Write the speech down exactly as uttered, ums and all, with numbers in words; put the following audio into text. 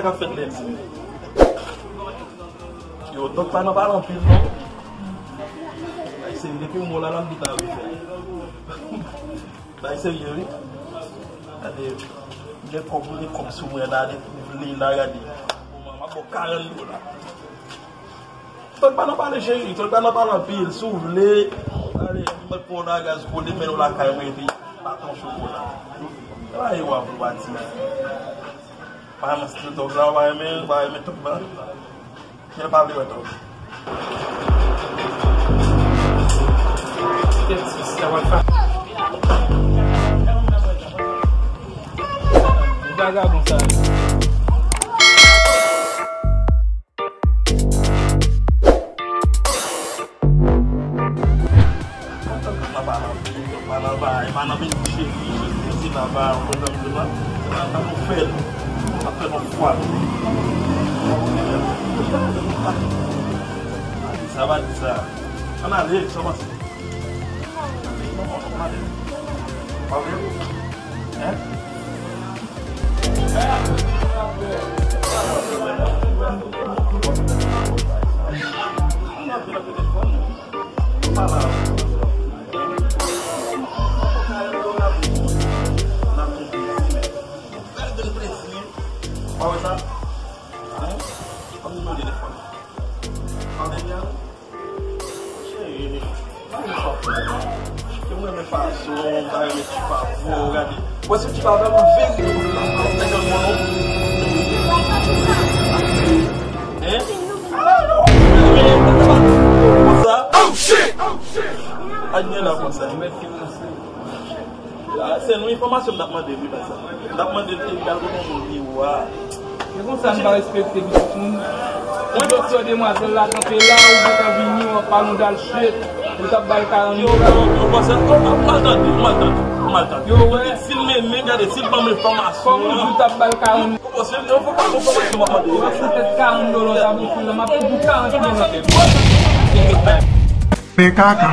Sa fèt lendi. Yo, dòk pa nan pale anpil, non. Ay, se depi m wè w la, l ap bit a refè. Bay serye, wi. Gade, gen kòb, gen kòb sou mwen la, depi m vle la, gade. M ap ba w karant dola. Tòl pa nan pale, cheri, tòl pa nan pale anpil. Si w vle, ale, m mèt pran w nan gaz kole, mennen w lakay mwen, epi baton chokola. Sa va ye w ap pati. Pa renmen stil tòg la, w pa renmen, w pa renmen tout ban. Kè pa vle wè tòg. Kèt sista w ap fè. Vagabon sa. Mwen pa nan, mwen pa nan bay, mwen pa nan bay cheri, cheri, se la ba, mwen nan, mwen nan, se la ba nou fè l. Sa fè nou fwa. Sa va di sa. Ann ale, sa pase. Ann ale. Pa vre? Hein? Cheri, m renmen fason, m pa renmen ti pa pou, gade. Wè se ti pa vrèman vin. Nèg an mwen non. Hein? Konsa? Oh shit! Oh shit! Anyen la konsa. Ah, se nou enfòmasyon m t ap mande, wi, baz. M t ap mande l, egal pou yon moun li wa. Se konsa n pa respekte pitit moun. Ou jòt sou demwazèl la kanpe la, ou gentan vini, w ap pale yon dal shit, ou t ap ba l karant dola. Yo, yo, yo, konsa, oh, mal tande, mal tande, mal tande. Yo, wè. Si l mennen, gade, si l ban m enfòmasyon. Kòman ou di w t ap ba l karant? Yo, se yon enfòmasyon m ap mande. Ou ap fè tèt karant dola, w t ap ofri l, m ap fouti w karant dola. Fè kaka.